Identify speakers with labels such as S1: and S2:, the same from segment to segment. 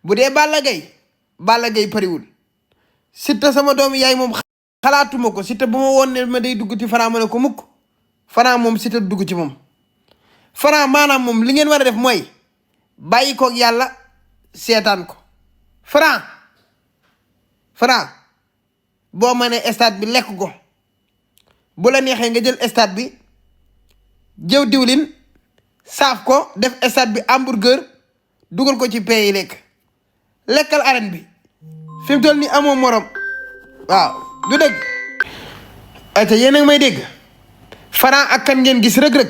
S1: bu dee Balla Gaye pariwul Siteu sama doomu yaay moom xalaatuma ko Siteu bu ma woon ne ma day dugg ci Franc ma ne ko mukk Franc moom Siteu dugg ci moom Franc maanaam moom li ngeen war a def mooy bàyyi koog yàlla seetaan ko Franc boo mënee stade bi lekk ko bu la neexee nga jël stade bi jëw diwlin saaf ko def stade bi hamburger dugal ko ci pay yi lekkal arène bi fi mu toll nii amoo morom waaw du dëgg ayca yéen a ngi may dégg Franc ak kan ngeen gis Reug Reug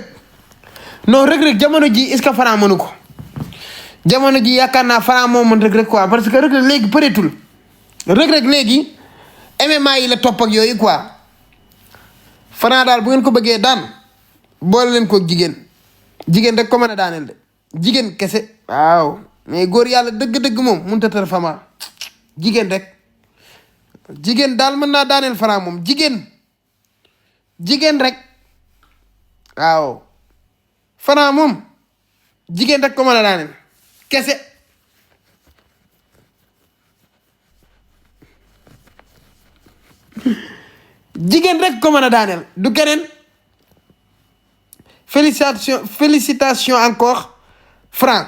S1: non Reug Reug jamono ji est-ce que Franc mënu ko jamono ji yaakaar naa Franc moo mën Reug Reug quoi parce que Reug Reug léegi përeetul Reug Reug léegi MMA yi la topp ak yooyu quoi Franc daal bu ngeen ko bëggee daan boole leen ko jigéen rek ko mën a daaneel de jigéen kese waaw mais góor yàlla dëgg-dëgg moom mënut a tër Fama jigéen rek jigéen daal mën naa daaneel Franc moom jigéen rek waaw Franc moom jigéen rek ko mën a daaneel kese jigéen rek ko mën a daaneel du keneen félicitations encore Franc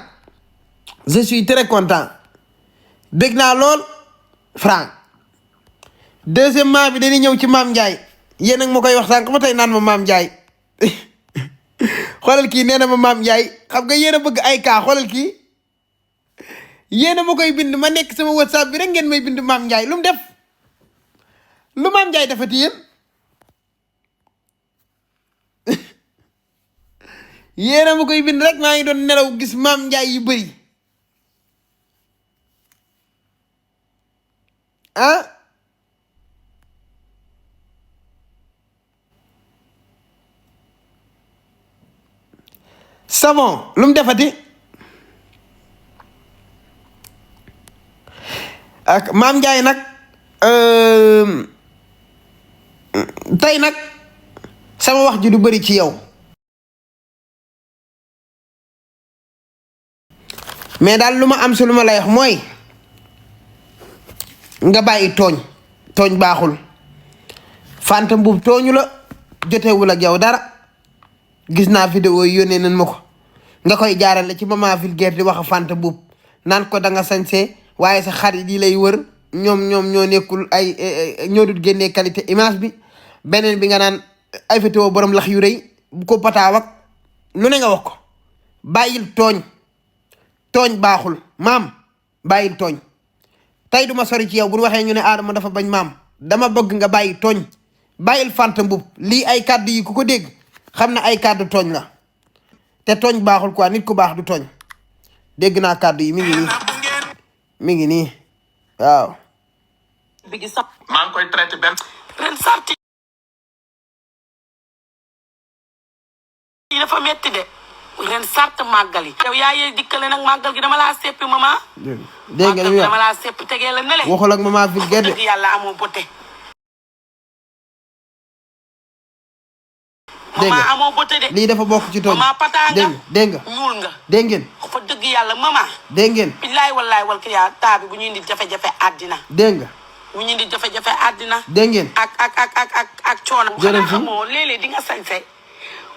S1: je suis très content bég naa lool Franc deuxièmement bi dañuy ñëw ci Mame Ndiaye yéen ak ma koy wax sànq ma tey naan ma Mame Ndiaye xoolal kii nee na ma Mame Ndiaye xam nga yéen a bëgg ay kaa xoolal kii yéen a ma koy bind ma nekk sama WhatsApp bi rek ngeen may bind Mame Ndiaye lu mu def lu Mame Ndiaye defati yéen yéen a ma koy bind rek maa ngi doon nelaw gis Mame Ndiaye yu bëri ah savon lu mu defati ak Mame Ndiaye nag tey nag sama wax ji du bëri ci yow mais daal lu ma am si lu ma lay wax mooy nga bàyyi tooñ baaxul Fanta Mbuub tooñu la jotewul ak yow dara gis naa vidéo yi yónnee nañ ma ko nga koy jaarale ci Maman Vulgaire di wax a Fanta Mbuub naan ko da nga sañse waaye sa xarit yi lay wër ñoom ñoo nekkul ay ñoo dul génnee qualité image bi beneen bi nga naan ay vidéo borom lax yu rëy bu ko pataaw ak lu ne nga wax ko bàyyil tooñ baaxul maam bàyyil tooñ tey duma sori ci yow bu ñu waxee ñu ne Adama dafa bañ maam dama bëgg nga bàyyi tooñ bàyyil Fanta Mbuub lii ay kàddu yi ku ko dégg xam ne ay kàddu tooñ la te tooñ baaxul quoi nit ku baax du tooñ dégg naa kàddu yi mi ngi nii waaw.
S2: maa ngi koy traité benn. ren sarti yi dafa metti de ren sart màggal yi. yow yaa yee dikkale nag màggal gi dama laa seppi mama.
S1: dégg nga
S2: dama laa seppi tegee la ne le.
S1: waxul ak Maman Vulgaire de.
S2: yàlla amoo bote.
S1: dégg nga
S2: mama amoo bote de.
S1: lii dafa bokk ci tooñ.
S2: mama pataa nga
S1: dégg nga
S2: ñuul nga.
S1: dégg ngeen.
S2: fa dëgg yàlla mama.
S1: dégg ngeen.
S2: billaay wallaay wal kiyaa taa bi bu ñu indi jafe-jafe àddina.
S1: dégg nga.
S2: bu ñu indi jafe-jafe àddina.
S1: dégg ngeen.
S2: ak coono.
S1: jërëjëf
S2: xanaa xamoo léeg-léeg di nga sañse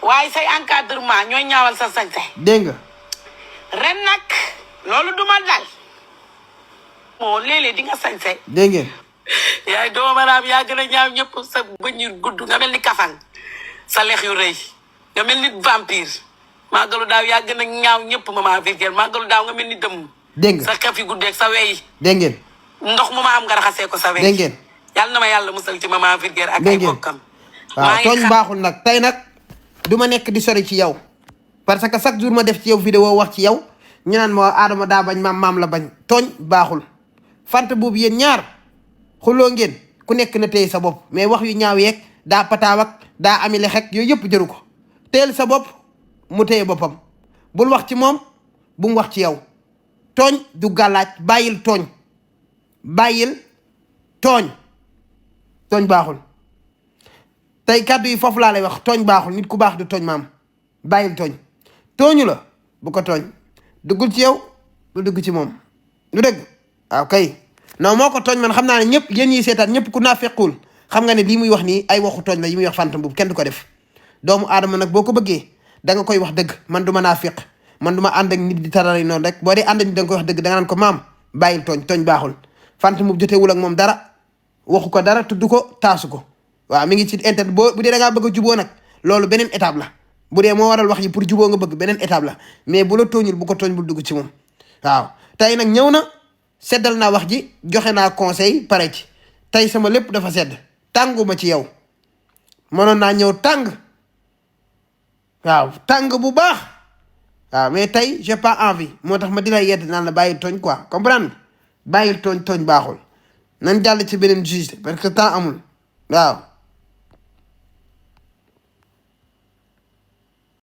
S2: waaye say encadrement ñooy ñaawal sa sañse.
S1: dégg nga.
S2: ren nag loolu duma dal. moo léeg-léeg di nga sañse.
S1: dégg ngeen.
S2: yaay doomaraam yaa gën a ñaaw ñëpp sa bëñ yu gudd nga mel ni kafang sa lex yu rëy nga mel ni vampire màggalu daaw yaa gën a ñaaw ñëpp Maman Vulgaire màggalu daaw nga mel ni dëmm.
S1: dégg nga
S2: sa xef yu guddeeg sa wey.
S1: dégg ngeen.
S2: ndox mu ma am nga raxasee ko sa wey.
S1: dégg ngeen.
S2: yàlla na ma yàlla musal ci Maman Vulgaire ak ay bokkam.
S1: waaw tooñ baaxul nag tey nag du ma nekk di sori ci yow parce que chaque jour ma def ci yow vidéo wax ci yow ñu naan ma Adama daa bañ maam la bañ tooñ baaxul. Fanta Mbuub yéen ñaar xuloo ngeen ku nekk na téye sa bopp mais wax yu ñaaw yeeg daa pataaw ak daa ami le xek yooyu yëpp jëru ko téyel sa bopp mu téye boppam bul wax ci moom bu mu wax ci yow tooñ du gàllaaj bàyyil tooñ baaxul tey kàddu yi foofu laa lay wax tooñ baaxul nit ku baax du tooñ maam bàyyil tooñu la bu ko tooñ duggul ci yow du dugg ci moom du dëgg waaw kay non moo ko tooñ man xam naa ne ñëpp yéen ñiy seetaan ñëpp ku naa fekkul xam nga ne lii muy wax nii ay waxu tooñ la yi muy wax Fanta Mboup kenn du ko def doomu aadama nag boo ko bëggee da nga koy wax dëgg man du ma naa feq man du ma ànd ak nit di tarari noonu rek boo dee ànd ak nit da nga koy wax dëgg da nga naan ko maam bàyyil tooñ baaxul Fanta Mboup jotewul ak moom dara waxu ko dara tudd ko taasu ko waaw mi ngi ci internet bu dee da ngaa bëgg a juboo nag loolu beneen étape la bu dee moo waral wax yi pour juboo nga bëgg beneen étape la mais bu la tooñul bu ko tooñ bul dugg ci moom waaw tey nag ñëw na seddal naa wax ji joxe naa conseil pare ci tey sama lépp dafa sedd tànguma ci yow mënoon naa ñëw tàng waaw tàng bu baax waaw mais tey j'ai pas envie moo tax ma di la yedd naan la bàyyil tooñ quoi comprendre bàyyil tooñ baaxul nan jàll ci beneen juge parce que temps amul waaw